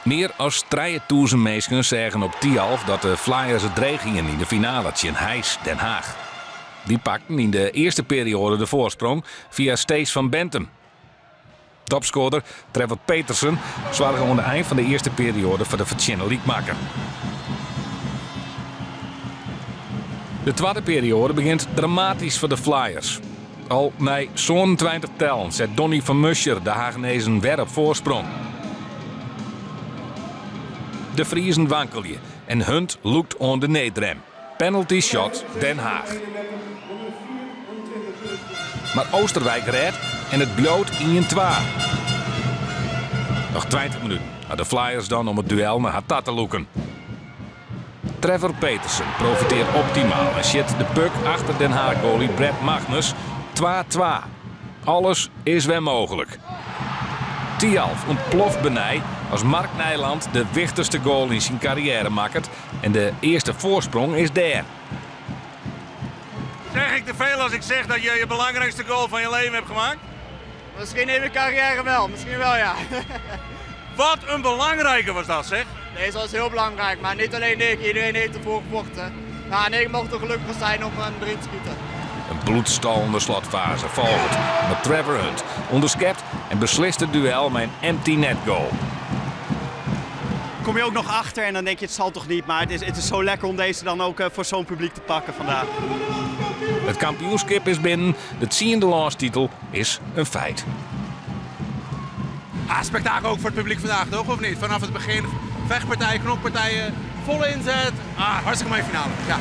Mear as 3000 minsken seagen op Thialf dat de Flyers it dreech hienen yn de finale tsjin Heys Den Haag. Dy pakten yn de earste perioade de foarsprong fia Stees van Bentum. Topskoarder Trevor Petersen soarge oan de ein fan de earste perioade foar de fertsjinne lykmakker. De twadde perioade begjint dramatysk foar de Flyers. Al nei 27 tellen set Donny van Muscher de Hagenezen wer op foarsprong. De Friezen wankelje en Hunt lûkt oan de needrem. Penalty shot Den Haag. Mar Oosterwijk rêdt en it bliuwt 1-2. Noch 20 minuten ha de Flyers dan om it duel nei har ta te lûken. Trevor Petersen profitearret optimaal en sjit de puck achter Den Haag-goalie Brett Magnus 2-2. Alles is wer mooglik. Thialf ûntploft benei as Mark Nijland de wichtichste goal yn syn karriêre makket en de earste foarsprong is dêr. Zeg ik te veel als ik zeg dat je je belangrijkste goal van je leven hebt gemaakt? Misschien in mijn carrière wel, misschien wel, ja. Wat een belangrijke was dat, zeg. Deze was heel belangrijk, maar niet alleen ik, iedereen heeft ervoor gevochten. Nou, en ik mocht er gelukkig zijn om hem erin te schieten. In bloedstollende slotfaze folget, mar Trevor Hunt ûnderskept en beslist it duel mei in empty net goal. Kom je ook nog achter en dan denk je, het zal toch niet. Maar het is zo lekker om deze dan ook voor zo'n publiek te pakken vandaag. It kampioenskip is binnen, de 10e lânstitel is in feit. Ah, spektakel ook voor het publiek vandaag, toch? Of niet? Vanaf het begin, vechtpartijen, knokpartijen, volle inzet. Ah, hartstikke mooie finale. Ja.